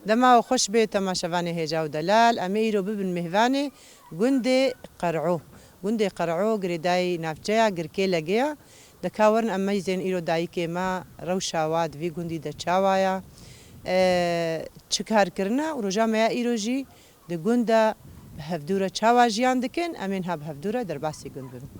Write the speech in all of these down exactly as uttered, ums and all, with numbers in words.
Dema we xweş bê temaşevanê hêja û delal. Em ê îro bibin mêvanê gundê Qer'o. Gundê Qer'o girêdayî navçeya Girkê Legê ya. De ka werin em meyzên îro dayikê me rewşa wa di vî gundî de çawa ya? E, çi kar kirine û roja me ya îro jî di gund de bi hevdû re çawa jiyan dikin? Em ê niha bi hevdû re derbasî gund bibin.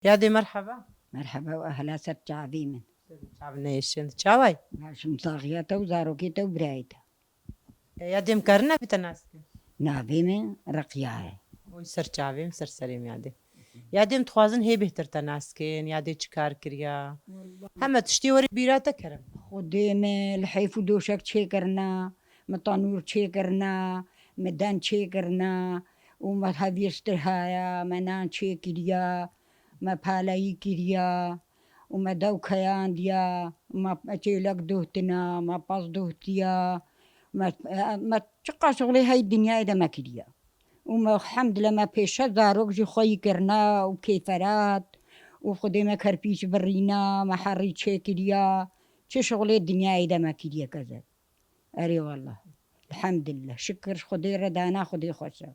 Yadê merheba. Merheba û ehla ser çavî min. Çav neyşin. Çaway? Başim saxiya te û zarokê te û birayê te. E, yadê em karine bi te nas kin? Navê min Reqiya ye. Oy ser çavê min, ser serê min yadê. Yadê em dixwazin hê bêhtir te nas kin, yadê çi kar kiriya? Heme tiştê werê bîra te kerem. Xwedê me li heyf û doşek çêkirina, me tanûr çêkirina, me den çêkirina û me hevîr stirhaya, me nan çêkiriya, me paleyî kiriya û me dew keyandiya, me çêlek dohtina, me pez dohtiya, me, me çiqa şixulê hey dinyayê de me kiriya. Û me hemdile me pêşe zarok jî xweyî kirina û kêferat û Xwedê me kerpîç birîna, me herî çêkiriya. Çi şixulê dinyayê de me kiriye kezeb. Erê wallah. Elhamdülillah. Şikir Xwedê re dana Xwedê xweş e.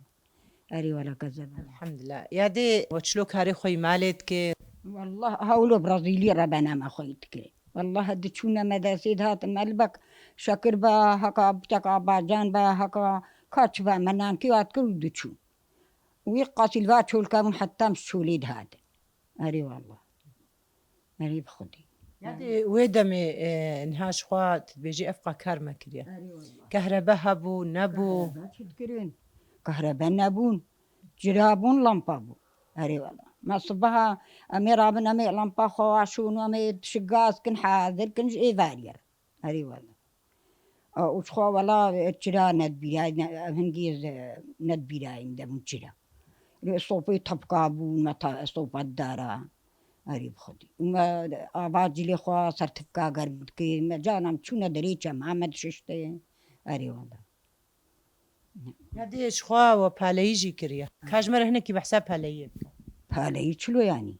Erê wala kezeb. Elhamdülillah. Yadê we çilo karê xwe yî malê dike? Wallah hewlo Brazîlî re bena me xwe yî dike. Wallah diçûne medresê dihatin me li bek şekir be, heka biteka bacan be, heka kaç be, me nankê hat kir û diçûn. Wî qasî li va çolka bûn heta em ji çolê dihatin. Erê wallah. Erê bi Xwedê. Yadê wê demê, e, niha ji xwe tu dibêjî ev qa kar me kiriye. Erê wallah. Kehrebe hebû, nebû. Kehrebe çi dikirin? Kehrebe nebûn. Cira bûn, lampa bû. Erê wallah. Me sibeha em ê rabin, em ê lampa xwe wa şûn û em ê tişik gaz kin, hazir kin ji êvarî re. Erê wallah. A, û ji xwe wela, e, çira nedibîrayî, ne, ev hingî ez, e, nedibîrayî min debûn çira. Lê sopê tepka bû, me ta, sopa didara. Erê bi Xwedê. Û me ava cilê xwe sertifika germ dikê. Me canan çûne derê çema me dişiştê. Erê wela. Ya dê ji xwe we paleyî jî kiriye. Ka ji me re hinekî behsa paleyiyê bike. Paleyî çilo yanî?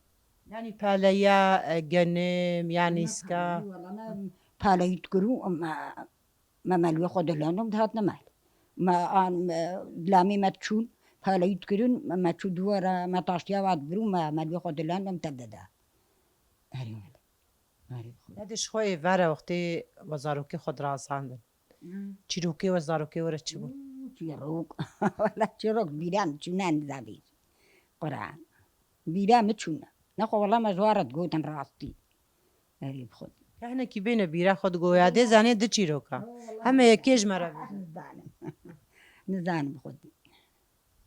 Yanî paleya, e, genim, yanî sika. Paleyî dikirû, me, me melûyê xwe dilandin dihatine mal. Me an, me, dilamê me diçûn, paleyî dikirin, me, me çû dû were, me taştiya wa dibirû, me melûyê xwe dilandin tev dida. Erê wele. Erê xwe. Ya dê ji xwe ê vere wextê we zarokê xwe dirazandin. Hmm. Çîrokê we, zarokê we re çi bû? Û, çîrok. Wela çîrok bîra min çûne nizavî. Quran. Bîra min çûne. Nexwe wela me ji wan re digotin rastî. Erê bi Xwedê. Kehnekî bêne bîra xwe digo ya dê zanê di çîroka. Heme yekê ji me re bêje. Nizanim. Nizanim bi Xwedê.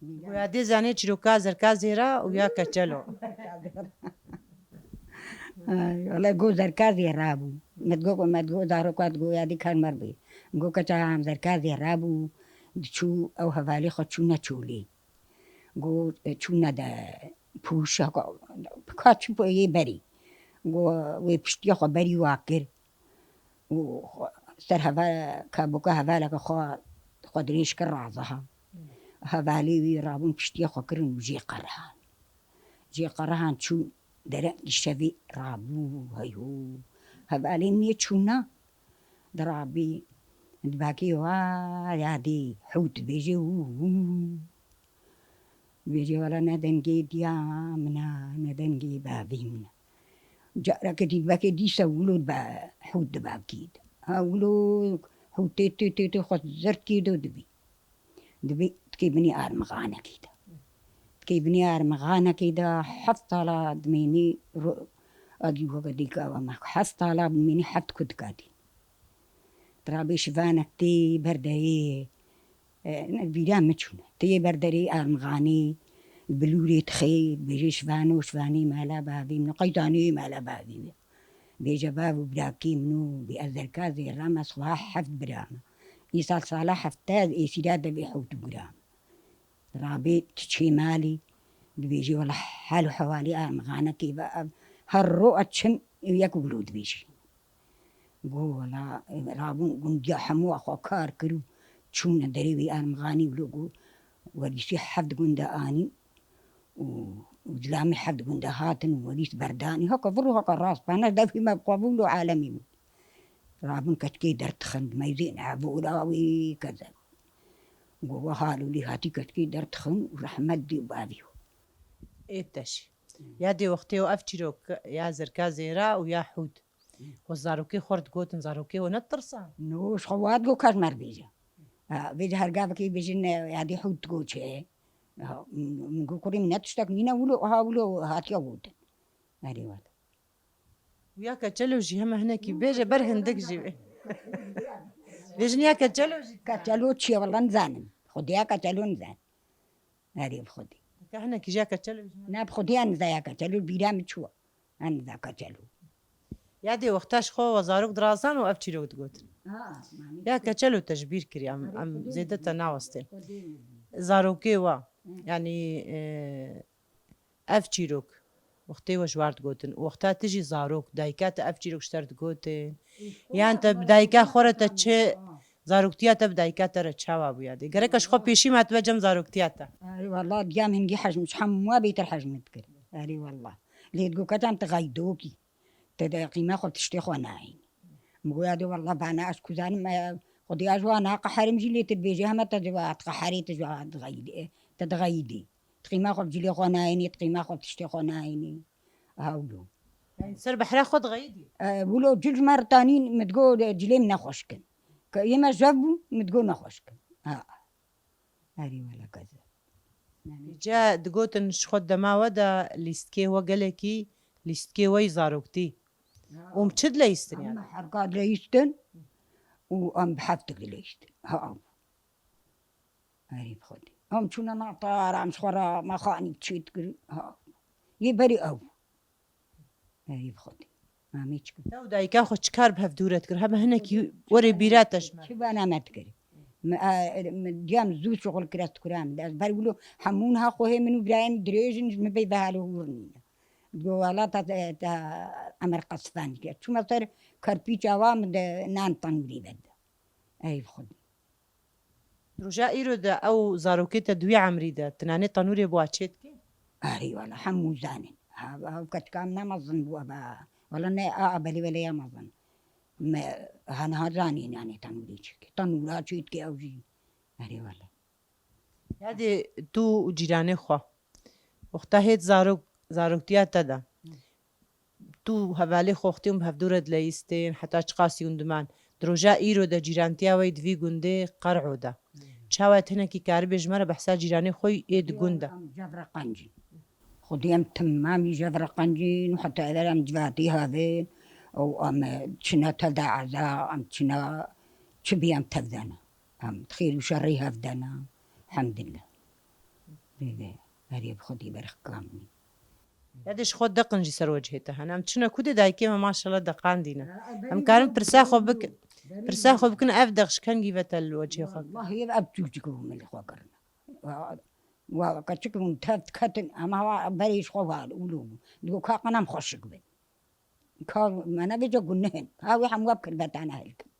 Goya dê zanê çîroka Zerka Zêra û ya Keçelo. Ay, wele go Zerka Zêra bû. Me digo, me digo, zaroka digo ya dê kar mer bê. Go keça em Zerka Zêra bû. Diçû ew hevalê xwe çûne çolê. Go, e, çûne de pûşa ka, ka çû yê berî. Go wê piştiya xwe berî wa kir. Û xwe, ser heva-, kaboka hevaleke xwe, xwe dirêj kir raziha. Hevalê wî rabûn piştiya xwe kirin û jê qerihan. Jê qerihan çûn dere şevê rabû, heyho. Hevalê nê çûna, dirabî, dibakê wa ya dê hût dibêje û, û. Dibêje wela ne dengê diya min e, ne dengê bavê min e. Careke dî dibakê dîsa wilo dibe hût dibakê de. Ha wilo hûtê tê tê tê xwe zird kê de dibî. Dibî dikê binî armixanekê de. Kê binî armixanekê de heft sala dimênî ro-, adî weke dîka we me heft sala dimênî heft kutika dî. Tirabê şivanek tê berdeyê, e, ne, vîra min çûne. Tê berderê armixanê, bilûrê dixê, dibêjê şivano, şivanê mala bavê min, qeydanê mala bavê min. Bêje bav û birakê min û bê ez derka zêra me, ez xwe heft bira me. Îsal sala hefte ez êsîra devê hewt bira me. Rabê tu çê malî, dibêjî, wela hal û hewalê armixanekê ve ev her ro ez çim yek wilo dibêjî. Got, wela, rabûn gundiya hemû xwe kar kir û çûne derê wê armixanî wilo got, werîsî heft gunda anî û, û zilamê heft gunda hatin û werîs berdanî. Haka vir û haka rast, bana devî me bi xwe bû wilo alemî bû. Rabûn keçikê derdixin, meyzên ev û rawî keze. Got, we halûlî hatî keçikê derdixin û rehmet dî û bavî û. Ê teşî. Ya dê wextê û ev çîrok ya zirka zêra û ya hûd. Xwe zarokê xwe digotin, zarokê we netirsan? No, ji xwe wat got kes me dibêje. Ha, vêca her gavekê bêjin, e, ya dê hûd digot çi? Ha, min got, kurê min ne tiştek nîne wilo, ha wilo hatiye gotin. Erê wele. Û ya keçelo jî heme hinekî bêje ber hindik jî. Bêjin ya keçelo jî. Keçelo çi ye, wela nizanim. Xwedê ya keçelo nizanim. Erê bi Xwedê. Ka hinekî jî ya keçelo jî. Ne bi Xwedê ya niza ya keçelo, bîra min çû. Ya niza keçelo. Ya dê wexta ji xwe we zarok dirazan û ev çîrok digotin. Ha, manî. Ya keçelo te ji bîr kirî, em, em zêde te nawestên. Xwedê nizî. Zarokê we, Hı. yanî, e, Ev çîrok, wextê we ji war digotin, wexta tu jî zarok, dayika te ev çîrok ji te re digotin? Yan te bi dayika xwe re te çi, zaroktiya te bi dayika te re çawa bûya dê? Gereka ji xwe pêşî matibe cem zaroktiya te. Erê wela, diya min hingî hej min, ji hemû bêtir hej min dikir. Erê wela. Lê digot, keçam tu xeydokî. Te de qîma xwe tiştê xwe nayîn. Min goya de wela bana ez kuzanim, e, xwedê ez wana qeherim jî lê tu dibêjî heme te diwa qeherê tu ji wa dixeyîdê, te dixeyîdê. Qîma xwe bi cilê xwe nayînî, qîma xwe bi tiştê xwe nayînî. Hewlo. Yani ser behra xwe dixeyîdî? E, wilo cil ji me re tanîn, min digo, e, cilê min nexweş kin. Ke yê me jev bû, min digo nexweş kin. Ha. Erê wele keze. Ca digotin ji xwe dema we de lîstikê we gelekî, lîstikê we yî zaroktî. Ya. Û em çi dileyîstin yani? Em herka dileyîstin û em bi heftik dileyîstin. Ha, ew. Erê bi Xwedê. Em çûne natar, em ji xwe re mexanîk çêt kirin. Ha. Yê berî ew. Erê bi Xwedê. Em ê çi kirin? Te û dayika xwe çi kar bi hevdû re dikir? Hebe hinekî werê bîra te ji me. Çi bana me dikir? Me, e, me diyam zû şixul kir ez dikura min. Ez ber wilo hemû niha xwe hê min û birayê min dirêj in, ji min pê ve halo hûr nîne. Go wela te, te, te emir qesfan dike. Çûme ser kerpîça wa min de nan tenûrê vede. Ey bi Xwedê. Roja îro de ew zarokê te di wî emrî de, tu nanê tenûrê bi wa çê dikî? Erê wela, hemû zanin. Ha, ew ketika min ne mezin bû, eva. Wela ne, a, a, belê, belê ya mezin. Me, ha, niha zanî nanê tenûrê çê dikî. Tenûra çê dikî ew jî. Erê wela. Ya dê tu û cîranê xwe, wexta hêt zarok, zaroktiya te de, tu hevalê xwe wextê hûn bi hevdû re dileyîstên, heta çiqasî hûn diman, di roja îro de cîrantiya we yî di vî gundê Qer'o de. Çawa tu hinekî karibê ji me re behsa cîranê xwe yê di gund de? Em jev re qencîn. Xwedî em timamî jev re qencîn û heta êvar em civatî havên û em çine tev de eza, em çine çi bî em tev de ne. Em di xêr û şerî hev de ne. Hemdillah. Bê, bê. Erê bi Xwedî berxika min. Ya dê ji xwe deqin jî ser wecihê te hene. Em çine ku dê dayikê me maşallah deqandîne. Em karin pirsa xwe bik-, pirsa xwe bikin ev deq ji kengî ve te li wecihê xwe kir? Wallahî ev çûçik bû min li xwe kirine. Wa, wa keçik bûn tev diketin, em hewa berê ji xwe wa wilo bû. Digo ka qenem xweşik bin. Ka me ne vêca gunehin. Ha wê hemû ev kirbetana hilkin.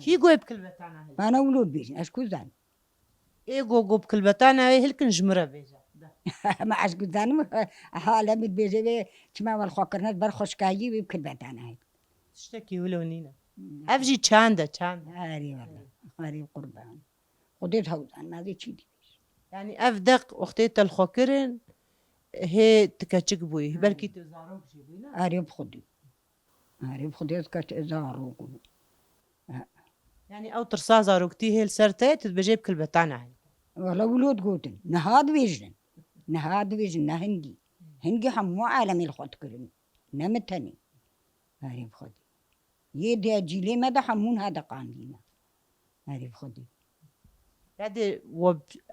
Kî got bi kilbetana hilkin? Bana wilo dibêjin, ez ku zanim. Ê go, go bi kilbetana wê hilkin ji min re bêje. De. Ma ez ku zanim, ha, lê min dibêje wê, çima wel xwe kirine, ber xweşkayî wê bi kilbetana hilkin. Tiştekî wilo nîne. Hmm. Ev jî çand e, çand e. Erê wele. Erê qurban. Xwedê di hew zan, ma vê çî dibêj. Yani ev deq wextê te li xwe kirin, hê tu keçik bûyî. Hmm. Belkî tu zarok jî bûyî, ne? Erê bi Xwedê. Erê bi Xwedê ez keç zarok bû. Ha. Yani ew tirsa zaroktî hê li ser te ye, tu dibêjê bi kilbetana hê. Wele wilo digotin. Niha dibêjin. Niha dibêjin ne hingî. Hingî hemû alemê li xwe dikirin. Ne min tenê. Erê bi Xwedê. Yê di cîlê me de hemûn ha diqandîne. Erê bi Xwedê. Yadê we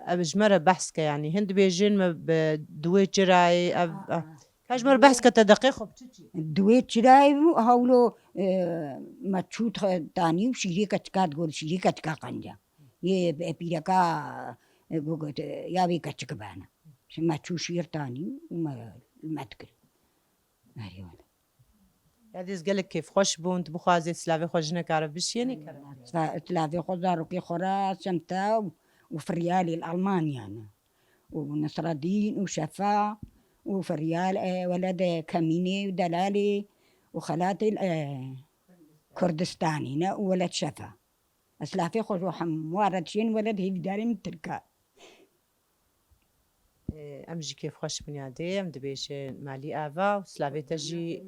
ev ji me re behs ke, yanî hin dibêjin me bi di wê çirayê ev, ev. Ka ji me re behs ke te deqê xwe bi çi çi? Di wê çirayê bû, hewlo, e, me çû tanî û şîrê keçika digor, şîrê keçika qenca. Yê pîreka, e, got, got, ya vê keçik bana. Ji me çû şîr tanî û me, me dikir. Erê wele. Ya dîz gelek kêfxweş bûn, tu bixwazê silavê xwe jineka re bişiyênî kere? Sila-, silavê xwe zarokê xwe re Şemta û, û Firyalê li Almanya ne. Û Nisredîn û Şefa û Firyal, e, weled Kemînê û Delalê û xelatê, e, Kurdistanê ne û weled Şefa. Ez silavê xwe ji hemû re dişên weled hêvîdarê min Tirka. Em jî kêfxweş bûn yadê, em dibêjin malî ava û silavê te jî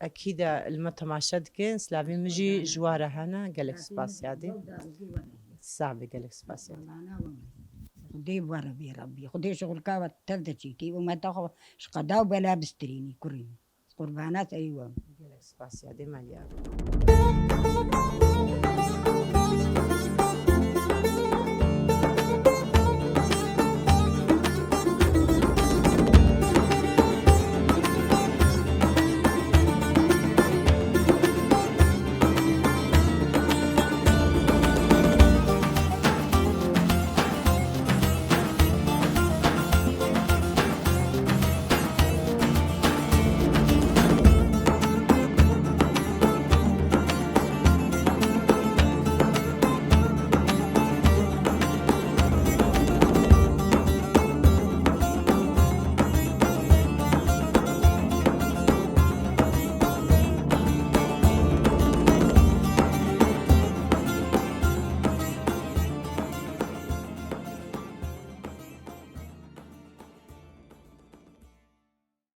ekîd e li me temaşe dikin, silavê min jî ji we re hene, gelek spas yadê. Sax be, gelek spas yadê. Xwedê bi we re bê Rebbî. Xwedê şixulka we tev de çêkê û me te xwe ji qeda û bela bistirînî kurî. Qurbana serê we. Gelek spas yadê malî ava.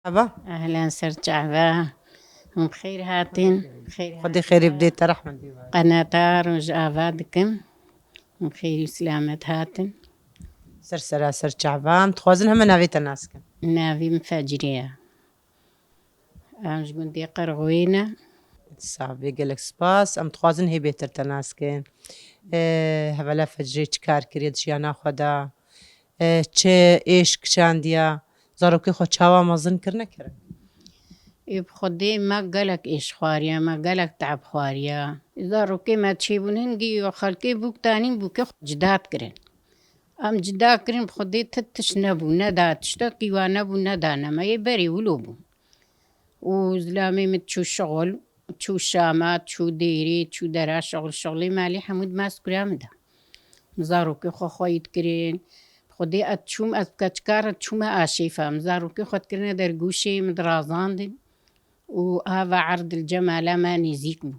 Eva. Ehlen ser çava. Hûn bi xêr hatin. Xêr Xwedê hatin. Xêrê bidê te, rehmet dî. Qenata Rojava dikim. Hûn xêr û selamet hatin. Ser sera ser çava. Em dixwazin heme navê te nas kin. Navê min Fecrî ye. Em ji gundê Qirxwê ne. Sax bê, gelek spas. Em dixwazin hê bêtir te nas kin. Ee, hevala Fecrê çi kar kiriye di jiyana xwe de? E, çi êş kişandiya, zarokê xwe çawa mezin kirine kirin? Ê bi Xwedê me gelek êş xwariye, me gelek teeb xwariye. Zarokê me çêbûn hingî û xelkê bûk tanîn bûkê xwe cida dikirin. Em cida kirin bi Xwedê ti tişt nebû, neda tiştekî wa nebû, nedane me. Yê berê wilo bû. Û zilamê min çû şixul, çû şama, çû dêrê, çû dera şixul, şixulê malê hemû di mezkura min de. Min zarokê xwe xweyî dikirin. Xwedê ez çûm, ez bi keçika re çûme aşêfa. Min zarokê xwe dikirine dergûşê, min dirazandin. Û ava erd li cemala me nêzîk bû.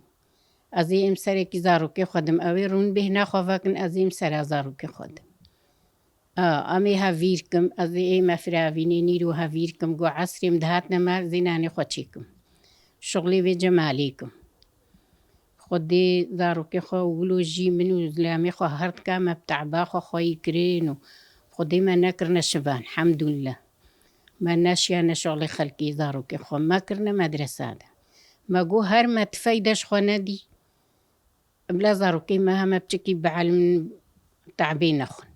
Ez ê êm serekî zarokê xwe dim. Ew ê rûn bêhna xwe vekin, ez ê êm sera zarokê xwe dim. A, em ê hevîr kim, ez ê ê me firavînê nîro hevîr kim, go esrê min dihatine me, ez ê nanê xwe çêkim. Şixulê vê cemalê kim. Xwedê zarokê xwe wilo jî min û zilamê xwe her dika me bi te'ba xwe xweyî kirin û Xwedê me nekirine şivan, hemdûlillah. Me neşiyane şixulê xelkê zarokê xwe, me kirine medresa de. Me got her me tifeyde ji xwe nedî, bila zarokê me heme piçekî bielimin, te'bê nexwin.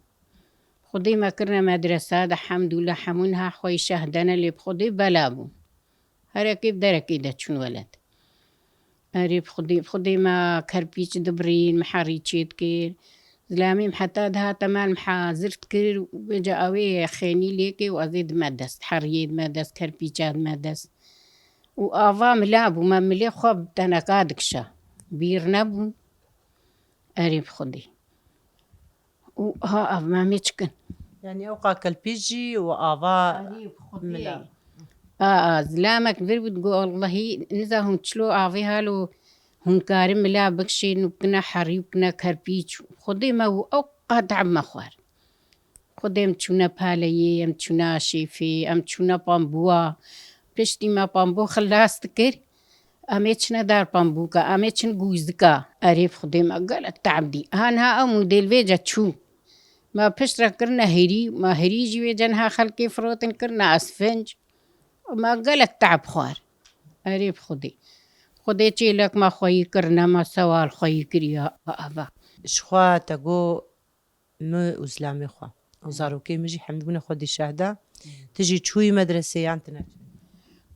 Xwedê me kirine medresa de, hemdûlillah, hemû niha xweyî şehdene, lê bi Xwedê bela bûn. Herekê bi derekê de çûn weled. Erê bi Xwedê, bi Xwedê me kerpîç dibirîn, me herî çê dikir. Zilamê min heta dihate me, me hazir dikir, vêca ew ê xênî lêkê û ez ê dime dest, heriyê dime dest, kerpîça dime dest. Û ava mila bû, me milê xwe bi teneka dikişa. Bîr nebûn. Erê bi Xwedê. Û ha ev me mê çikin. Yanî ew qa kelpî jî û ava Erê bi Xwedê. Mila. A, a, zilamek vir bû, digot, Allahî, niza hûn çilo avê halo hûn karin mila bikişên û bikine herî û bikine kerpîç. Xwedê me û ew qa te'b me xwar. Xwedê em çûne paleyê, em çûne aşêfê, em çûne pambûa. Piştî me pambû xilas dikir, em ê çine dar pambûka, em ê çin gûzika. Erê bi Xwedê me gelek te'b dî. Ha niha ew model vêca çû. Ma piştre kirine hirî, ma hirî jî wê cenha xelkê firotin kirine esfinc. Ma gelek te'b xwar. Erê bi Xwedê. Xwedê çêlek ma xweyî kirine, ma sewal xweyî kiriya, ava. Ji xwe te got, min û zilamê xwe û zarokê min jî hemî bûne xwedî şehda. Ti jî çûyî medresê yan ti neçûyî?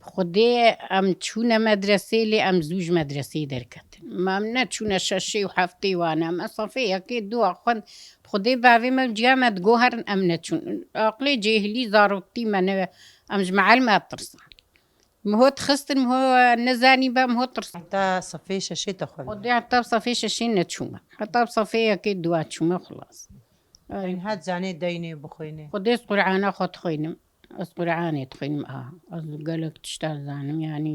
Xwedê em çûne medresê, lê em zû ji medresê derketin. Ma em neçûne şeşê û heftê wane. Em safê yekê dua xwend. Xwedê bavê me ciya me digoherin em neçûn. Aqilê cêhilî zaroktî me ne. Em ji meelma tirsan. Miho dixistin, miho nizanî be, miho tirsan. Heta safê şeşê te xwend? Xwedê heta safê şeşê neçûme. Heta safê yekê dua çûme, xilas. Ay. Yanî hat zanê deynê bixwînê? Xwedê ez Qur'ana xwe dixwînim. Ez Qur'anê dixwînim, a. Ez gelek tişta zanim, yanî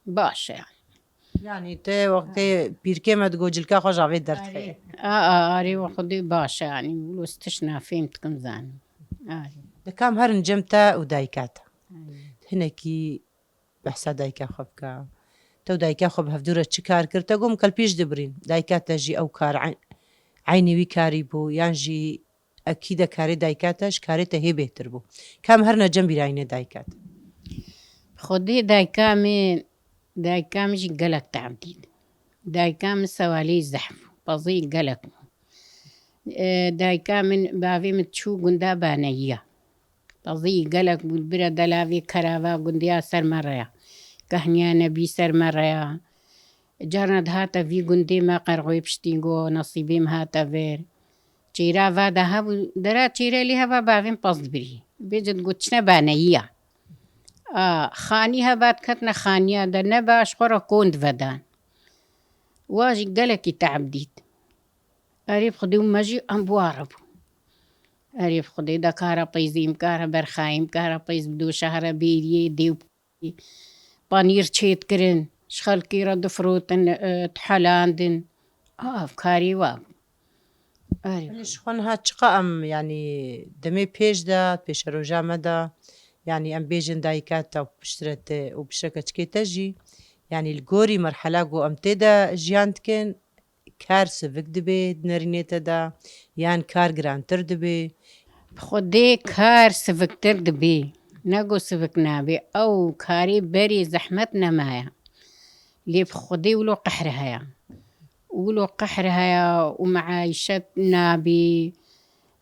baş e, yanî. Yanî te wextê pîrkê me digot cilka xwe ji avê derdixê. Arê. A, a, arê we Xwedê baş e, yanî wilo ez tişt nafêm dikim zanim. Arê. Di kam herin cem te û dayika te? Arê. Hinekî behsa dayika xwe bike. Te û dayika xwe bi hevdû re çi kar kir? Te got, min kelpîş dibirîn. Dayika te jî ew kar eyn-, eynî wî karî bû, yan jî ekîde karê dayika te ji karê te hê bêhtir bû. Ka em herine cem bîrayînê dayika te. Xwedê dayika min, dayika min jî gelek te'b dît. Dayika min sewalî zehf bû, pezî gelek bû. E, dayika min, bavê min çû gunda Baneyiya. Pezî gelek bû, bire delavê kerava gundiya ser me re ya. Kehniyane bî ser me re ya. Carna dihate vî gundê me qerxwê piştî go, nesîbê me hate vir. Çêra va de hebû, dera çêre lê heva bavên pez dibirî. Bêje digot çine Baneyiya. A, xanî heva diketine xaniya de, neba ji xwe re kon divedan. Wa jî gelekî te'b dît. Erê bi Xwedê û me jî em bi wa re bû. Erê bi Xwedê de kara peyzî, em kara berxayî, em kara peyz bi doşa here bêriyê, dê û panîr çêdikirin, ji xelkê re difirotin, e, dihelandin. Av karê wa bû. Erê. Yanî ji xwe niha çiqa em, yanî demê pêş de, pêşeroja me de, yanî em bêjin dayika te û piştre te û piştre keçikê te jî, yanî li gorî merhela ku em tê de jiyan dikin, kar sivik dibe di nerînê te de, yan kar girantir dibe? Bi Xwedê kar siviktir dibe. Ne ku sivik nabe. Ew karê berê zehmet nemaye. Lê bi Xwedê wilo qehr heye. Wilo qehr heye û meîşet nabî,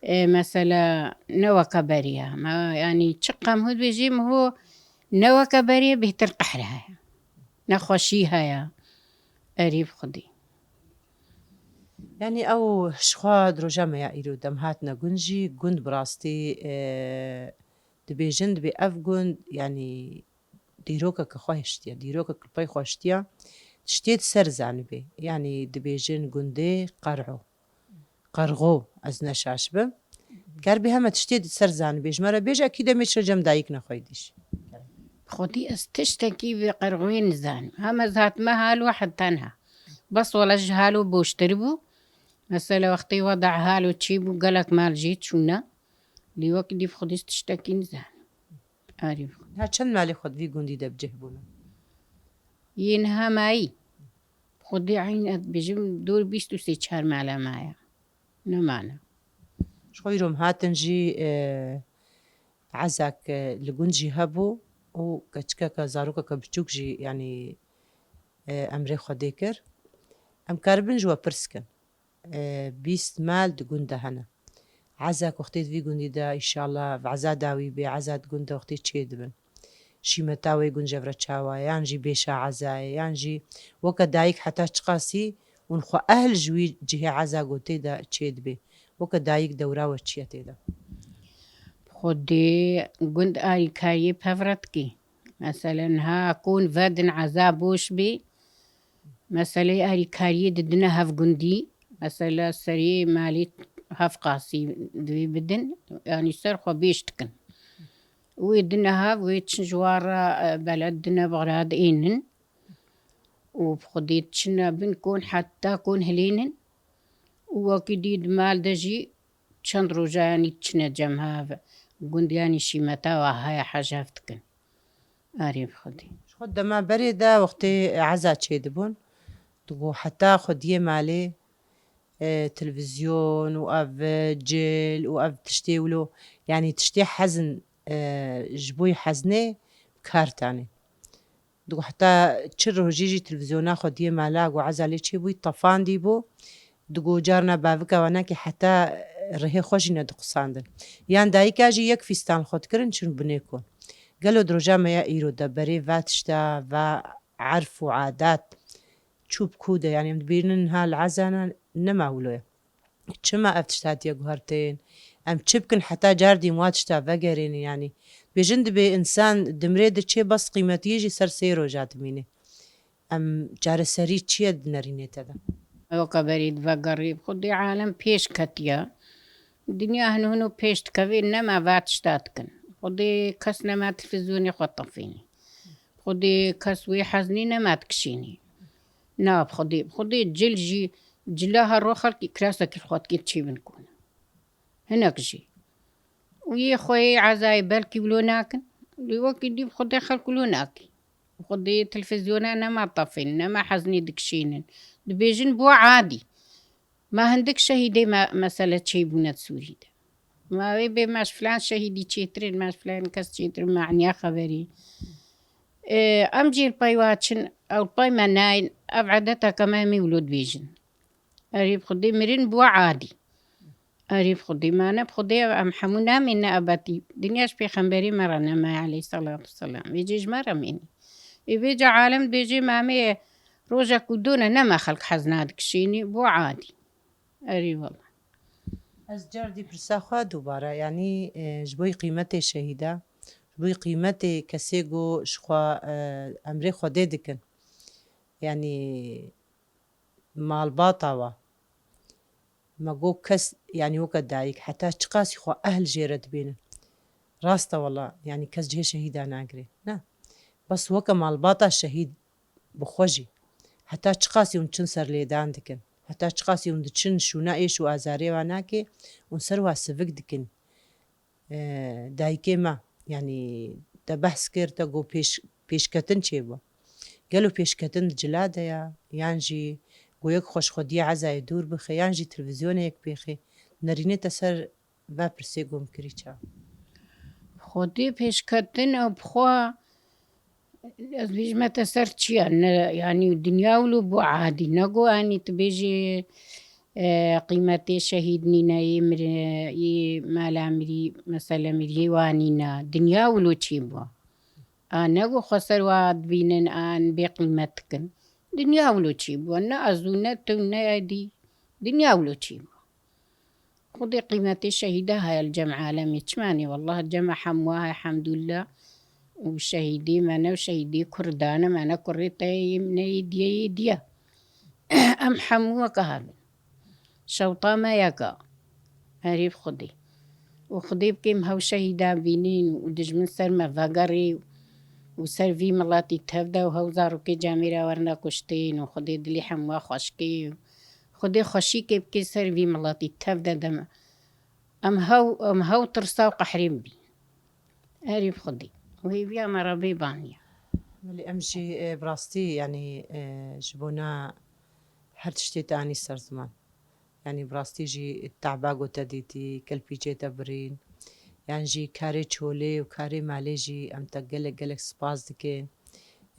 e, mesela ne weke berê ye. Me, yanî çi qe miho dibêjî, miho ne weke berê bêhtir qehr heye. Nexweşî heye. Erê bi Xwedê. Yanî ew ji xwe di roja me ya îro dem hatine gund jî, gund bi rastî, e, dibêjin, dibê ev gund, yanî dîrokeke xwe hiştiye, dîrokeke li pey xwe hiştiye. Tiştê di ser zanibê, yanî dibêjin gundê Qer'o. Qerxo, ez ne şaş bim. Ger bê heme tiştê di ser zanibê, ji me re bêje, ekî demê çi cem dayik nexweyî dîş. Xwedî ez tiştekî bi Qerxoyê nizanim. Hem ez hatime halo heta niha. Bes wele ji halo boştir bû. Mesela wextê weda halo çê bû, gelek mal jê çûne. Lê wekî dî bi Xwedî ez tiştekî nizanim. Arî bi Xwedî. Niha çend malê xwe di vî gundî de bi cih bûne? Yê niha mayî. Xwedê eyn ez dibêjim dor bîst û sê çar mala maya. Nemane. Ji xwe îro em hatin jî, e, ezak, e, li gund jî hebû û keçikeke, zarokeke biçûk jî, yanî, e, emrê Xwedê kir. Em karibin ji we pirs kin. E, bîst mal di gund de hene. Ezak wextê di vî gundî de, înşallah, bi eza dawî bê, eza di gund de wextê çê dibin. Şîmeta wê gund ji vir re çawa ye, yan jî bêşa eza ye, yan jî weke dayik heta çiqasî hûn xwe ehl ji wî cihê eza gotê de çê dibê. Weke dayik dewra we çi ye tê de? Xwedê gund alîkariyê bi hev re dikî. Mesela niha kon vedin eza boş bî. Meseleyê alîkariyê didine hev gundî. Mesela serê malê hev qasî divê bidin. Yanî ser xwe bêş dikin. Wê dine hev, wê çin ji wan re, e, beled dine bi xira diênin. Û bi Xwedê çine bin kon heta kon hilênin. Û wekî dî di mal de jî çend roja yanî çine cem hev. Gund yanî şîmeta wa heye hej hev dikin. Arê bi Xwedê. Ji xwe dema berê de wextê eza çê dibûn, digo heta xwediyê malê, e, televîzyon û ev, e, cil û ev tiştê wilo, yanî tiştê hezin, e, ji bo yê hezinê bi kar tanê. Digo heta çi rojî jî televîzyona xwediyê mala ku eza lê çêbûyî tefandî bû. Digo carna bavika wanakê heta rihê xwe jî nediqusandin. Yan dayika jî yek fîstan xwe dikirin çin binê kon. Gelo di roja me ya îro de berê va tişta, va erf û adat çû bi ku de, yanî em dibînin niha li ezana nema wilo ye. Çima ev tişt hatiye guhertin? Em çi bikin heta cardî wa tişta vegerênin, yanî? Bêjin dibê însan dimrê diçê bes qîmetiyê jî ser sê roja dimîne. Em çareserî çi ye di nerînê te de? Weke berî divegerî, bi xwedî alem pêş ketiye. Dinya hino hino pêş dikevê, nema va tişta dikin. Xwedî kes nema televîzyonê xwe tefînî. Xwedî kes wê heznî nema dikişînî. Na, bi xwedî, bi xwedî cil jî, cila her ro xelkî kirasekî xwe dikî çêbin kûne. Hinek jî. Û yê xwe yê ezayê belkî wilo nakin. Lê wekî dî bi xwedê xelk wilo nakî. Bi xwedê televîzyona nema tefîn, nema heznî dikişînin. Dibêjin bo adî. Ma hindik şehîdê me, mesele çêbûne di Sûrî de. Ma wê bê me ji filan şehîdî çêtir in, me ji filan kes çêtir in, me eniya xeberî. Ê, em jî li pey wa çin, ew li pey me nayên, ev edeteke me em ê wilo dibêjin. Erê bi xwedê mirin bû adî. Erê bi xwedê, ma ne bi xwedê em hemû namîne ebedî. Dinya ji pêxemberê me re nemaye aleyhisselatu vesselam. Vê cê ji me re mînî. Ê vê ca alem dibêjê me em ê rojek û done nema xelk hezna dikişînî, bû adî. Erê wela. Ez cardî pirsa xwe dubare, yanî, e, ji bo qîmetê şehîda, ji bo qîmetê kesê ku ji xwe, e, emrê Xwedê dikin. Yanî malbata wa. Me got kes, yanî weke dayik, heta çiqasî xwe ehl jê re dibînin. Rast e wela, yanî kes cihê şehîda nagirê. Ne. Bes weke malbata şehîd bi xwe jî. Heta çiqasî hûn çin serlêdan dikin. Heta çiqasî hûn diçin şûna êş û azarê wa nakê, hûn ser wa sivik dikin. E, dayikê me, yanî te behs kir, te got pêş-, pêşketin çêbû. Gelo pêşketin di cila de ya, yan jî got yek xwe ji xwediyê ezayê dûr bixe, yan jî televîzyonê yek pêxê? Nerînê te ser ve pirsê gom kirî ça? Xwedê pêşketin ew bi xwe, ez bêjime te ser çi ye? Ne, yanî dinya wilo bû adî. Ne got, yanî tu bêjî, e, qîmetê şehîd nîne, yê mire, yê mala mirî, mesele mirî, yê wa nîne. Dinya wilo çêbû. A, ne got xwe ser wa dibînin, an bê qîmet dikin. Dinya wilo çêbû. Ne ez û ne tu ne edî. Dinya wilo çêbû. Xwedê qîmetê şehîda heye li cem alemê. Çima nê? Wellah cema hemwa heye, hemdulillah. Û şehîdê me ne, û şehîdê Kurda ne, me ne kurê te yê, ne yê diye, yê diye. Em hemû weke hev in. Şewta me yek e. Erê bi Xwedê. Û Xwedê bike em hew şehîda bînin û dijmin ser me vegerê û ser vî miletî tev de û hew zarokê camêra werine kuştin û Xwedê dilê hemwa xweş ke û Xwedê xweşîkê bike ser vî miletî tev de, dem em hew, em hew tirsa û qehrê bibîn. Erê bi Xwedê. Û hêviya me re bê baniya. Belê em jî, e, bi rastî, yanî, e, ji bona her tiştê te anî ser ziman. Yanî bi rastî jî teba ku te dîtî, kelpîçê te birîn, yan jî karê çolê û karê malê jî em te gelek, gelek spas dikin.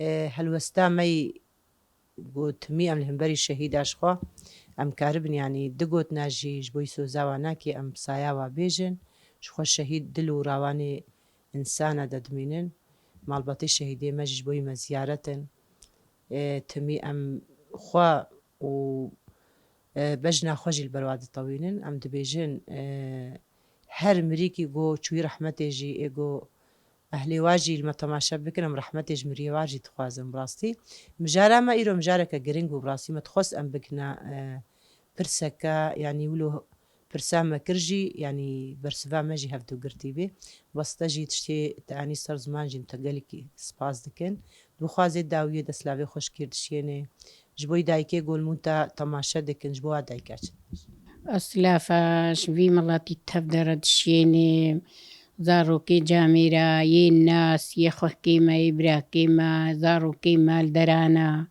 E, helwesta me yî ku timî em li hemberî şehîda ji xwe, em karibin, yanî du gotina jî ji bo yî soza wa nakê, em saya wa bêjin. Ji xwe şehîd dil û rawanê însana de dimînin. Malbatê şehîdê me jî ji bo yî me ziyaret in. E, timî em xwe û, e, bejna xwe jî li ber wa ditewînin. Em dibêjin, e, her mirîkî ku çûyî rehmetê jî, ê ku ehlê wa jî li me temaşe bikin, em rehmetê ji miriyê wa jî dixwazin bi rastî. Mijara me îro mijareke giring bû bi rastî. Me dixwest em bigihna, e, pirseke, yanî wilo pirsa me kir jî, yanî bersiva me jî hevdu girtî bê. Bes te jî tiştê te anî ser ziman jî te gelekî spas dikin. Dixwazê dawiyê destlavê xweşkî dişiyênê. Ji bo yî dayikê ku li mûn te temaşe dikin, ji bo wa dayika çi dibêjî? Ez silafa ji vî miletî tev de re dişiyênê, zarokê camêra, yê nas, yê xwehkê me, yê birakê me, zarokê me li derana.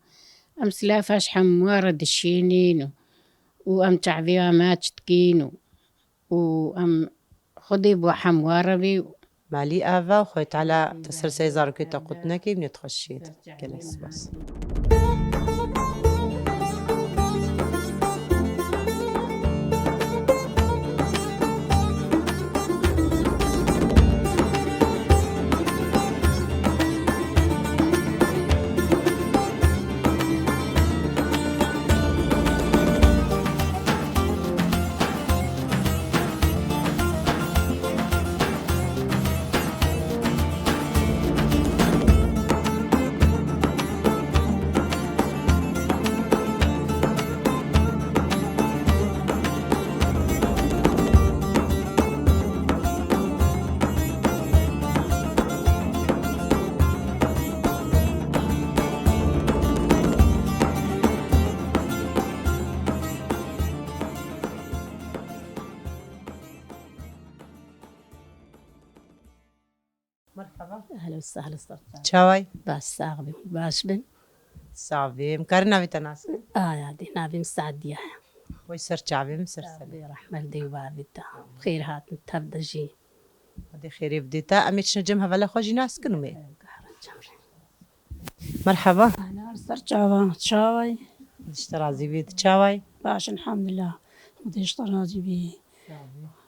Em silafa ji hemû re dişiyênê. û em çavê me çitkîn û, û em Xwedê bo hemwa re bî. Malî ava û Xwedê Teala te ser serê zarokê te qut nekê, minêt xweşiyê. Gelek spas. Merhaba. Ehlen we sehlen, ser çav. Çaway? Baş, sax bin. Baş bin. Sax bî. Em karin navê te nas kin? Aya dî, navê min Sadiye. Wey ser çavê min, ser serê. Rehmet dê û bavê te. Xêr hatin tev de jî. Xwedê xêrê bidê te. Em ê çine cem hevela xwe jî nas kin û mê. Merhaba. Ana ser çava, çaway? Dişte razî bî, tu çaway? Baş, elhamdulillah. Xwedê ji te razî bî.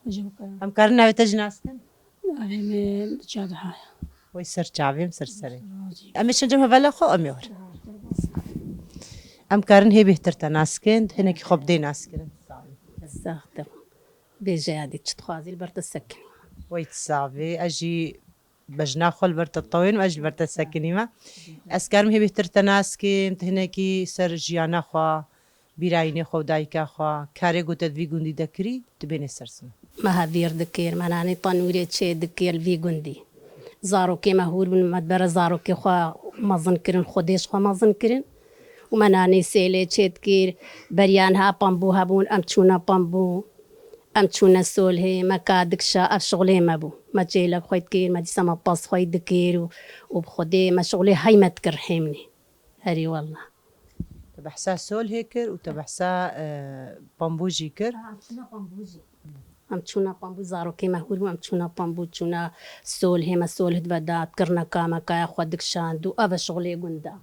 Ji bo ke- Em karin navê te jî nas kin? Navê min Çadiha ye. Wey ser çavê min, ser serê. Razî bî. Em ê çine cem hevela xwe, em ê were. Em karin hê bêhtir te nas kin, hinekî xwe bidê nas kirin. Sax te. Bêje yadî çi dixwazî li ber te sekinî. Wey tu sax bî, ez jî bejna xwe li ber te tewên û ez jî li ber te sekinîme. Ez karim hê bêhtir te nas kim, tu hinekî ser jiyana xwe, bîrayînê xwe û dayika xwe, karê ku te di vî gundî de kirî, tu bênê ser ziman. Me hevîr dikir, me nanê tenûrê çê dikir li vî gundî. Zarokê me hûr bûn, me dibere zarokê xwe mezin kirin, xwedê ji xwe mezin kirin. Û me nanê sêlê çê dikir, beriya niha pembû hebûn, em çûne pembû. Em çûne Solhê, me ka dikişa, ev şixulê me bû. Me çêlek xwey dikir, me dîsa me pez xwey dikir û, û bi Xwedê me şixulê hey me dikir hêmnê. Herî wallah. Te behsa Solhê kir û te behsa, e, Pambû jî kir. Ha, em çûne Pambû jî. Em çûne Pambû, zarokê me hûr bû, em çûne Pambû, çûne Solhê, me Solhê dibe da, kirine ka me kaya xwe dikişand û ev e şixulê gunda.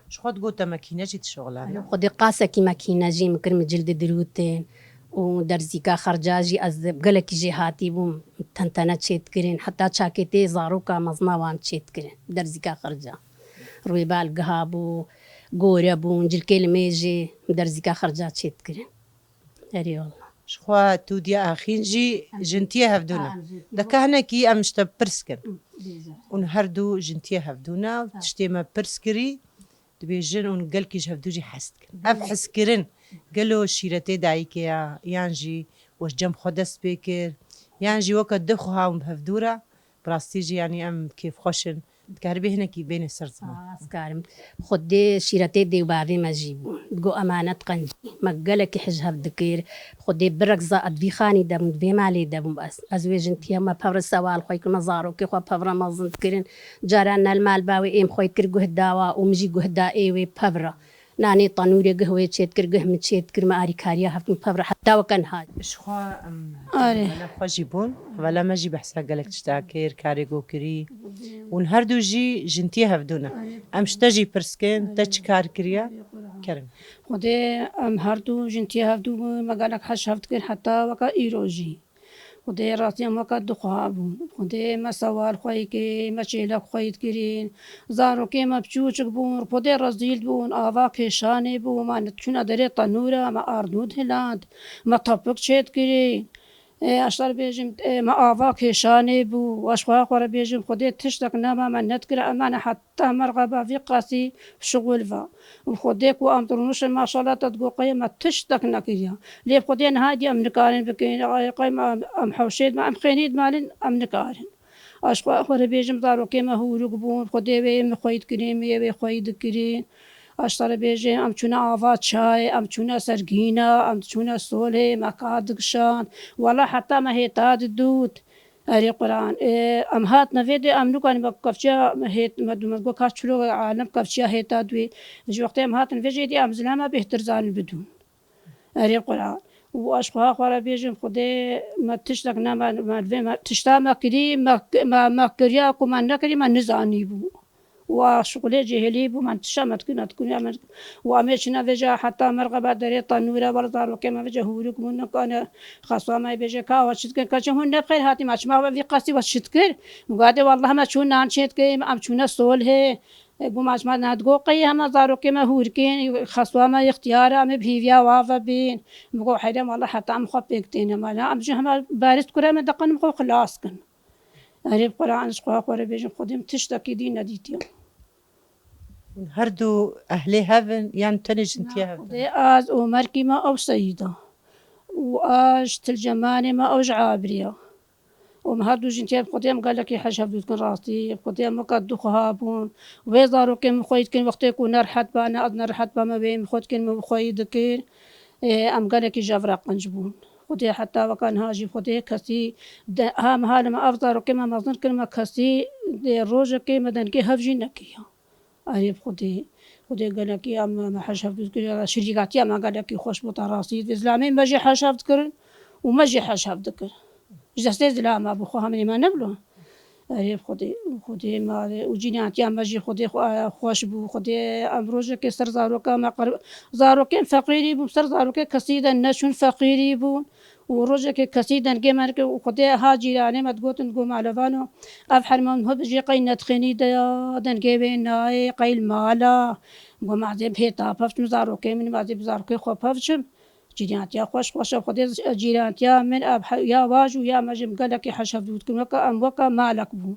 Ji xwe digot te mekîne jî dişixulane. Xwedê qasekî mekîne jî min kir, min cildê dirûtên û derzîka xerca jî ez gelekî jêhatî bûm, tentene çê dikirin, heta çakêtê zaroka mezina wan çê dikirin, derzîka xerca. Rûyê bal giha bû, gore bûn, cilkê limêjê, derzîka xerca çê dikirin. Erê wala. Ji xwe tu diya axîn jî jintiyê hevdû ne. Ha, jintiyê. Deka hinekî em ji te pirs kin. Hı, bêje. Hûn her du jintiyê hevdû ne. Ha. Tiştê me pirs kirî, dibêjin hûn gelkî ji hevdû jî hez dikin. Ev hezkirin gelo şîretê dayikê ya, yan jî we ji cem xwe dest pê kir, yan jî weke du xwe hawin bi hevdû re, bi rastî jî, yanî em kêfxweş in. Dikarî bê hinekî bênê ser ziman. Aa, ez karim. Xwedê şîretê dê û bavê me jî bû. Digo emanet qencî. Me gelekî hij hev dikir. Xwedê birek za ez vî xanî de bûm, vê malê de bûm ez. Ez wê jin tiya me pevre sewal xwe kir, me zarokê xwe pevre mezin dikirin. Cara nel mal bawê êm xwe kir guh dawa û min jî guh da ê wê pevre. Nanê tenûrê guh wê çêt kir, guh min çêt kir, me arîkariya heft min pevre heta weke niha. Ji xwe, em, Arê. Hevela xwe jî bûn. Hevela me jî behsa gelek tişta kir, karê go kirî. Hûn her du jî jintiyê hevdû ne. Arê. Em ji te jî pirs kin, te çi kar kiriye? Arê, Quran. Kerim. Xwedê em her du jintiyê hevdû bûn, me gelek heş hev dikir heta weke îro jî. Xwedê rastî em weke du xwe bûn. Xwedê me sewal xweyî kir, me çêlek xweyî dikirin. Zarokê me piçûçik bûn, Xwedê rezîl bûn, ava kêşanê bû, me çûne derê tenûra, me ardû dihiland, me tepik çê dikirin. Ê, ez te re bêjim, ê, me ava kêşanê bû, ez xwe xwe re bêjim, Xwedê tiştek nema me nedikire, em ne heta merxeba vî qasî şixul ve. Û Xwedê ku em dirûnişin, maşallah te digo qey me tiştek nekiriye. Lê bi Xwedê niha dî em nikarin bikin. Ay, qey me, em hewşê dime, em xênî dimalin, em nikarin. Ez xwe, xwe re bêjim, zarokê me hûrûk bûn, Xwedê wê min xweyî dikirin, min yê wê xweyî dikirin. Ez te re bêjim, em çûne ava çayê, em çûne ser gîna, em çûne solê, me ka dikişand. Wela heta me hêta didût. Erê Quran, e, em hatine vê dê, em nûkanî me kevçiya hêt, me dû, me go ka çilo alem kevçiya hêta dûyê. Ji wextê em hatin vê jê dê, em zilama bêhtir zanin bidûn. Erê Quran. Û ez xweha xwe re bêjim, Xwedê me tiştek ne, me, me, me, tişta me kirî, me, me, me kiriya ku me nekirî, me nizanîbû. Û a şixulê cêhilî bû, me tişta me dikin, me dikin, ya me dikin. Û em ê çine vêca heta merqeba derê tenûre, wele zarokê me vêca hûrik bûn, nikane xeswa me bêje, ka we çi dikin, keçê hûn ne bi xêr hatî, me çima we vî qasî we çi dikir? Min got, "Ê, wallah me çûn nan çêt kirin, em çûne solhê." E, goma ji me nedigo qey hema zarokê me hûrikên, xeswa me ixtiyar e, em ê bi hîviya wa ve bên. Min got, "Heyrem, wala heta em xwe pêk têne me, em jî hema berî dikure me deqan em xwe xilas kin." Erê bi Quran, ez xwe xwe re bêjim, Xwedê min tiştekî dî nedîtiye. Hûn her du ehlê hev in, yan tenê jintiye hev in? Xwedê, ez û merkî me ew Seyîd e. Û ez ji Tilcemanê me ew ji Abrî ye. Û em her du jin tê bi Xwedê em gelekî hej hevdû dikin rastî. Bi Xwedê em weke du xweha bûn. Wê zarokên min xweyî dikin, wextê ku nerehet bane, ez nerehet bame, wê min xwe dikin, min bi xweyî dikir. Ê, em gelekî ji hev re qenc bûn. Xwedê heta weka niha jî Xwedê kesî de, ha me halime ev zarokê me mezin kir, me kesî dê rojekê me dengê hev jî nekiriya. Erê bi Xwedê, Xwedê gelekî em, em hej hev dikir, şirîkatiya me gelekî xweş bû, ta rastî. Zilamê me jî hej hev dikirin û me jî hej hev dikir. Ji destê zilama bû, xwe hemî me nebilo. Erê bi Xwedê, Xwedê me û cînatiya me jî Xwedê xwe-, xweş bû. Xwedê em rojekê ser zaroka me qer-, zarokên feqîrî bûn, ser zarokê kesî de neçûn, feqîrî bûn. Û rojekê kesî dengê me neke û Xwedê ha cîranê me digotin, digo malevano, ev herma min ho bijê qey nedixênî de ya, dengê wê nayê, qey li mala. Go ma ez ê bi hêta pevçim, zarokê min, ma ez ê bi zarokê xwe pevçim. Cîrantiya xweş xweş e, Xwedê cîrantiya min, ev he-, ya wa jî û ya me jî em gelekî hej hevdû dikin, weke em weke malek bûn.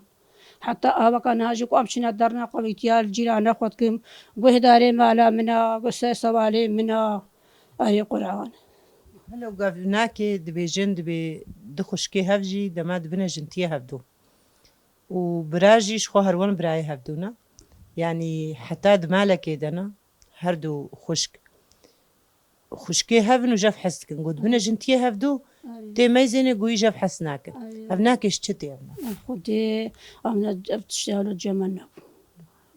Heta a weka niha jî ku em çine derna qewîtiya li cîrana xwe dikim, guhdarê mala min a, guh ser sewalê min a. Erê Quran. Helo gavnakê dibêjin, dibê du xwişkê hev jî dema dibine jintiyê hevdû. Û bira jî ji xwe herwan birayê hevdû ne. Yanî heta di malekê de ne, her du xwişk. Xwişkê hev in û jev hes dikin. Got, bine jintiyê hevdû, Erê. Tê meyzênê goyî jev hes nakin. Erê. Ev nakê ji çi tê ev ne? Ev Xwedê, ev ne, ev tiştê halo cem me nebû.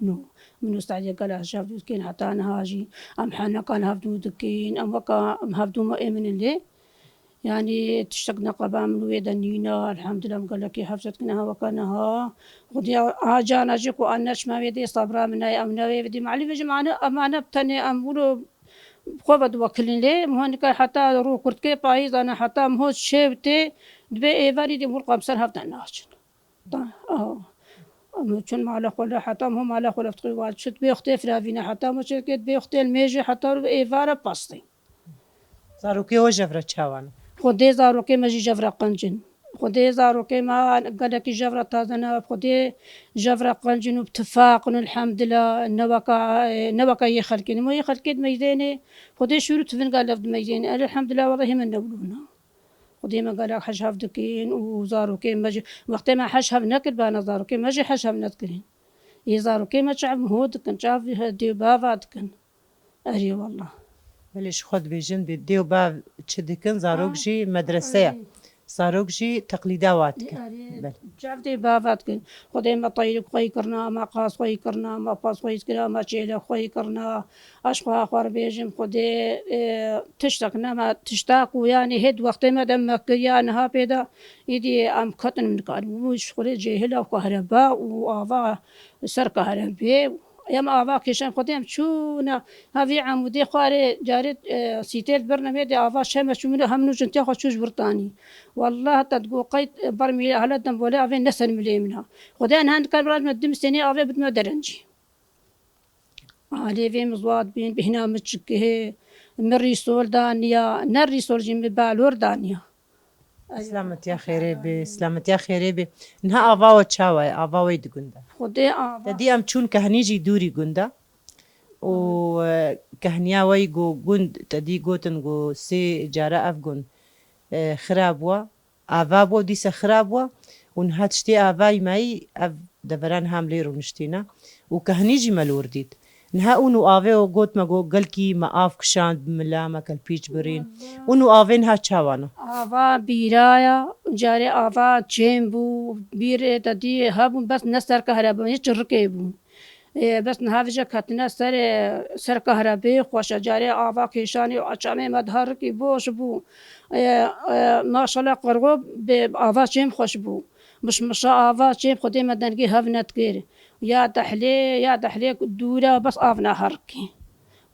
No. Min û Sadiye gela jev dû dikin heta niha jî. Em henekan hevdû dikin. Em weka, em hevdû me êminin lê. Yanî tiştek neqeba min wê de nîne. Elhamdulillah, em gelekî hevset kine ha weka niha. Xwedê a cana jî ku an neçme wê dê sabra min nayê, em ne wê vidî. Malî vêjim, ane, em ane bi tenê em wilo Xwe vediwekilin lê, em ho nika heta rû kurtkê payîz dane, heta em ho şev tê, dibê êvarî dê hûn qamser hev de naçin. Da, aho. Em çûn mala xwe le, heta em ho mala xwe le fitqî wa çi dibê wextê firavîne, heta em ho çêkê dibê wextê li mêjê, heta rû êvara pastê. Zarokê ho jev re çawa ne? Xwedê zarokê me jî jev re qenc in. Xwedê zarokê me gelekî jev re taze ne, Xwedê jev re qenc in û bi tifaq in, elhamdulillah, ne weka, ne weka yê xelkê. Nimo yê xelkê dimeyzênê, Xwedê şûr û tivin gel ev dimeyzênê. Elhamdulillah, wellahî min newlûna. Xwedê me gelek hej hev dikin û zarokê me jî, wextê me hej hev nekir bana zarokê me jî hej hev nedikirin. Yê zarokê me çav ho dikin, çav dê û bava dikin. Erê wallah. Belê ji xwe dibêjin, dê, dê û bav çi dikin, zarok Aa, jî medrese ye. Erê. Zarok jî teqlîda wa dikin. Erê, Belê. Çav dê bava dikin. Xwedê me teyrik xweyî kirina, me qas xweyî kirina, me pas xweyî kirina, me çêlek xweyî kirina. Ez xwe xwe re bêjim, Xwedê, e, tiştek ne me, tişta ku yanî hêt wextê me de me kiriya, niha pê de, îdî em ketin min karin. Û ji xwe rê cêhil e, kahreba û ava ser kahrebê. Em ava kêşan Xwedê em çûne, ha vî emûdê xwarê carê, e, sîtêl birne wê dê ava şeme çû min hem nû jintiya xwe çû ji wir tanî. Wallah heta digo qey ber mîle hele dem wele avê ne ser milê min ha. Xwedê niha nikar biraz me dim sênê avê bidme derencî. Alê vê min ziwat bîn, bêhna min çikihê, min rîsol daniya, ne rîsol jî min balor daniya. Silametiya xêrê bê, silametiya xêrê bê. Niha ava we çawa ye? Ava we di gund e? Xwedê ava. Te dî em çûn kehnî jî dûrî gund e. Û, e, kehniya we go gund, te dî gotin go sê cara ev gund, e, xira bûa. Ava bûa, dîsa xira bûa. Û niha tiştê avayî me yî ev deveran ham lê rûniştîne. Û kehnî jî me li wir dît. Niha ûn û avê o got me, got, gelkî me av kişand, bi mila me kelpîç birîn. Ûn û avê niha çawa ne? Ava bîra ya, carê ava çêm bû, bîrê te dî hebûn, bes ne ser kahre bûn, yê çirikê bûn. Ê, bes niha vêca ketine ser, ê, ser kahrebê xweş e. Carê ava kêşanî û çemê me diha rikî boş bû. Ê, ê, maşallah qirgo bê ava çêm xweş bû. Mişmişa ava çêm Xwedê me dengê hev nedikir. Ya dehlê, ya dehlê dûr e, bes av ne herikî.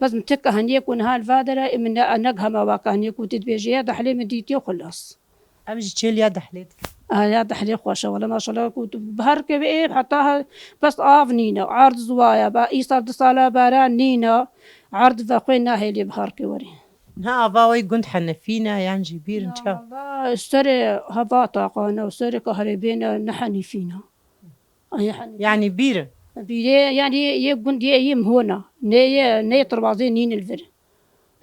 Bes min tek heniyê ku niha li va dere, ê min ne, ne hema waka heniyê ku tu dibêjî, ya dehlê min dîtiye xulas. Em jî çêl ya dehlê dikin. A, ya dehlê xweş e, wele maşallah ku tu bi herikê ve ê, heta he, bes av nîne, erd ziwa ye, ba, îsal du sala baran nîne, erd vexwê nahêlê bi herikê werê. Niha ava wê gund henefî ne, yan jî bîr in çawa? Ya, wela serê heva taqane û serê kahrêbê ne, ne henîfî ne. Ay, hani Yanî bîr in. Bîrê, yanî yê, yê gund yê, yê mihona. Nê yê, nê tirbazê nîn li vir.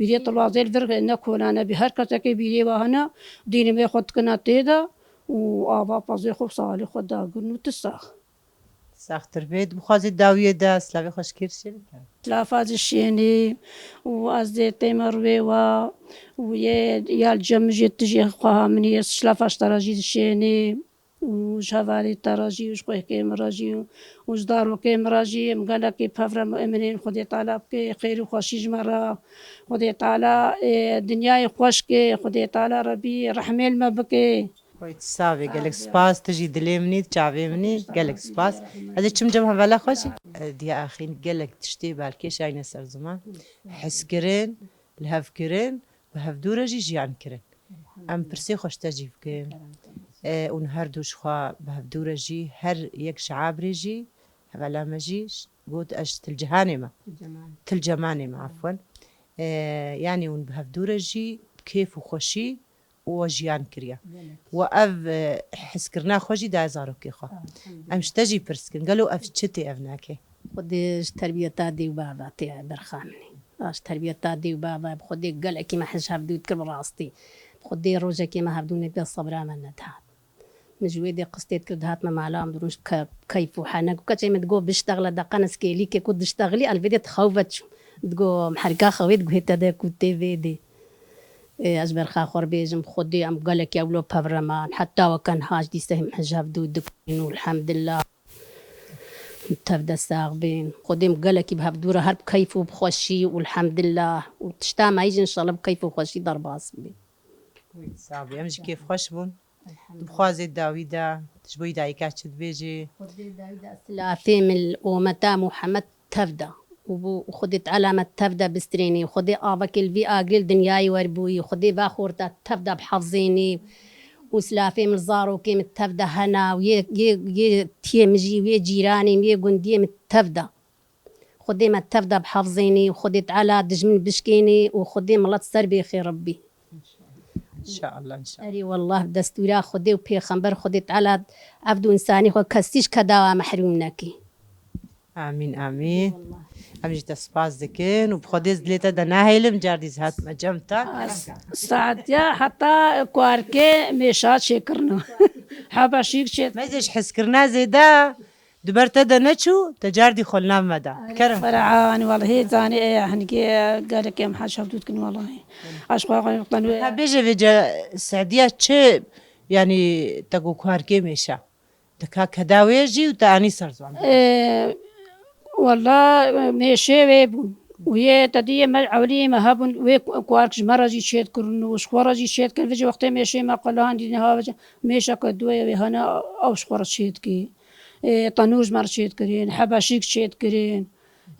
Bîrê tirbazê li vir ne kona ne bî. Her kesekê bîrê wa hene, dînimê xwe dikine tê de û ava pezê xwe, salê xwe dagirin û tu sax. Saxtir bê, dixwazê dawiyê de, silavê xwe ji kê dişênî? Silafa dişênî û ez dê tême rûyê wa û yê ya li cem jê tu jê xweha min yê, silafa ji te re jî dişênî. û ji hevalê te re jî û ji xwehkê min re jî û ji zarokê min re jî em gelekî pevre mu'minên Xwedê Teala bike xêr û xweşî ji me re. Xwedê Teala, ê, dinyayê xweş ke, Xwedê Teala Rebî rehmê li me bike. Xwedê tu savê, gelek spas, tu jî dilê min î, çavê min î, gelek spas. Ez ê çim cem hevala xwe jî. E, Diya Axîn gelek tiştê balkêş ayne ser ziman. Hezkirin, lihevkirin, bi hevdû re jî jiyan kirin. Em pirsê xwe ji te jî bikin. E, hûn her du ji xwe bi hevdû re jî, her yek ji Abrê jî, hevala me jî ş-, got ez ji Tilcihanê me. Tilcemanê me, afwen. E, yanî hûn bi hevdû re jî bi kêf û xweşî û we jiyan kiriye. We ev, e, hezkirina xwe jî daye zarokê xwe. Em ji te jî pirs dikin, gelo ev çi tê ev nake? Xwedê ji terbiyeta dê û bava tê berxa min e. A ji terbiyeta dê û bava bi Xwedê gelekî me hej hevdû dikir bi rastî. Bi Xwedê rojekê me hevdû nediya sebra me nedihat. Min ji wê dê qistê dikir dihat me mala em dirûn ji ke-, keyf û henek û keçê min digot biştexile deqe neskêlîkê ku diştexilî elvêdê dixew ve çû. Digot em herika xewê diguhê te de ku tê vê dê. Ê, ez berxa xwe bêjim Xwedê em gelekî ewlo pevreman heta weke niha ji dîse him hej hevdû dikin û elhemdillah. Tev de sax bên. Xwedê em gelekî bi hevdû re her bi keyf û bi xweşî û elhemdillah. Û tişta me yî jî înşallah bi keyf û xweşî derbas bê. Wî sax bê. Em jî kêfxweş bûn. Dixwazê dawî de, tu ji bo dayika çi dibêjî? Xwedê dawî de silafê min li ometa Muhammed tev de. Û bu Xwedê Teala me tev de bistrênî. Xwedê avekê li vî agirê li dinyayê werbûyî. Xwedê va xorta tev de bihefzênî. Û silafê min zarokê min tev de hena. Û yê, yê, yê tiyê min jî, yê cîranê min, yê gundiyê min tev de. Xwedê me tev de bihefzênî, Xwedê Teala dijmin bişkênî û Xwedê milet ser bêxê Rebbî. Înşallah, înşallah. Erê wallah, bi destûra Xwedê û pêxember Xwedê Teala evd û însanî xwe kesî ji kedawa mehrûm nekî. Amîn, amîn. Wallah. Em jî te spas dikin û bi Xwedê ez dilê te de nahêlim, cardî ez hatime cem te. Saetiya heta kuarkê mêşa çêkirina. Heba şîk çê. Me zê ji hezkirina zêde. Di ber te de neçû, te cardî xwe li nav me da. Kerem. Ferhan, wellahî zanî, ê, hingê gelek em hej hevdû dikin, wellahî. Aşq xwe xwe qenû. Ha, bêje vêce Sediya çi, yanî te ku kuarkê mêşa? Te ka keda wê jî û te anî ser ziwan? Ê, wella, mêşê wê bûn. Û yê te diyê me, ewlî me hebûn, wê ku-, kuark ji me re jî çêdikirin û ji xwe re jî çêdikirin. Vêce wextê mêşê me qelandî niha vêce mêşeke duwê wê hene, ew ji xwe re çêdikî. Ê, tenûr ji me re çêdikirin, hebeşîk çêdikirin.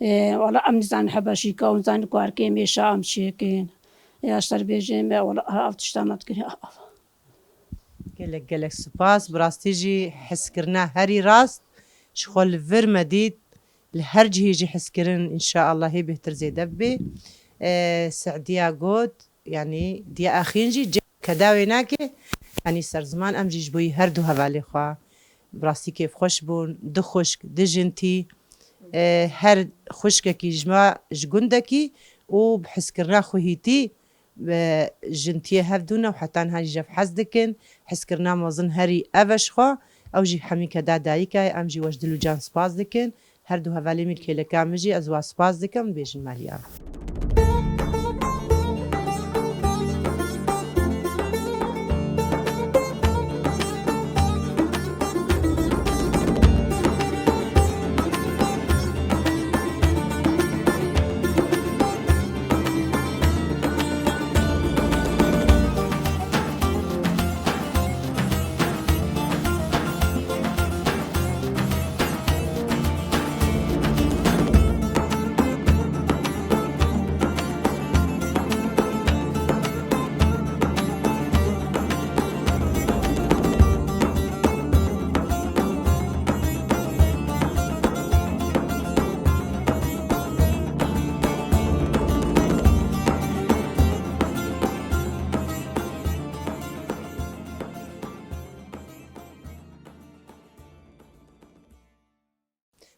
Ê, wela em nizanin hebeşîka, em nizanin kuarkê mêşa em çêkin. Ê, ez ser bêjê me, wela ev tişta me dikirin. Gelek, gelek spas. Bi rastî jî hezkirina herî rast. Ji xwe li vir me dît. Li her cihê jî hezkirin, înşaallah hê bêhtir zêde bibe. Ê, Sediya got, yanî Diya Axîn jî cem keda wê nake. Yanî ser ziman em jî ji bo yî her du hevalê xwe bi rastî kêfxweş bûn. Du xwişk, du jintî. Ê, her xwişkekî ji me ji gundekî û bi hezkirina xwehîtî Ve jintiyê hev dû ne û heta niha jî ji hev hez dikin. Hezkirina mezin herî ev e ji xwe. Ew jî hemî keda dayika ye. Em jî we ji dil û can spas dikin. Her du hevalê min kêleka min jî ez wa spas dikim. Bêjin maliya.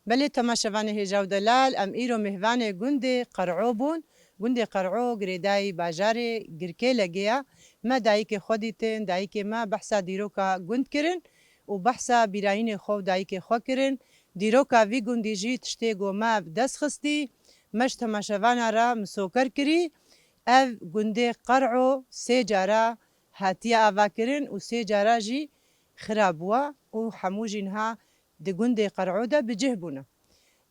Belê temaşevanê hêja û delal, em îro mêvanê gundê Qer'o bûn. Gundê Qer'o girêdayî bajarê Girkêlegê ye. Me dayikê xwe dîtin, dayikê me behsa dîroka gund kirin û behsa bîrayînê xwe û dayikê xwe kirin. Dîroka vî gundî jî tiştê ku me bi dest xistî, me ji temaşevana re misoker kirî. Ev gundê Qer'o sê cara hatiye avakirin û sê cara jî xira bûwa û hemû jî niha di gundê Qer'o de bi cih bûne.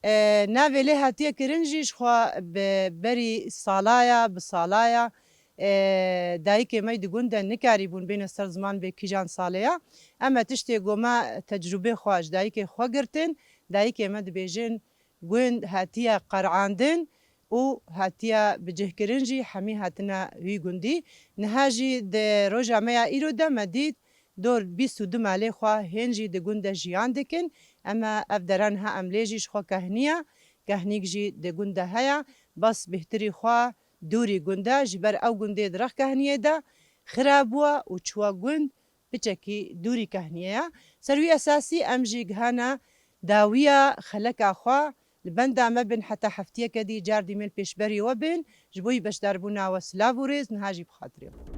E, navê lê hatiye kirin jî ji xwe bi berî salaya, bi salaya, e, dayikê me di gund de nikarîbûn bêne ser ziman bê kîjan salê ya. Em e tiştê ku me tecrûbê xwe ji dayikê xwe girtin, dayikê me dibêjin gund hatiye qer'andin û hatiye bicihkirin jî hemî hatine wî gundî. Niha jî di roja me ya îro de me dît dor bîst û du malê xwe hên jî di gund de jiyan dikin. Em e ev dera niha em lê jî ji xwe kehnî ye. Kehnîk jî di gund de heye. Bes bêhtirî xwe dûrî gund e. Ji ber ew gundê di rex kehniyê de xira bûwe û çûwe gund piçekî dûrî kehniyê ye. Ser wî esasî em jî gihane dawiya xeleka xwe. Li benda me bin heta heftiyeke dî car dî mêl pêşberî we bin. Ji bo yî beşdarbûna we silav û rêz, niha jî bi xatirê xwe.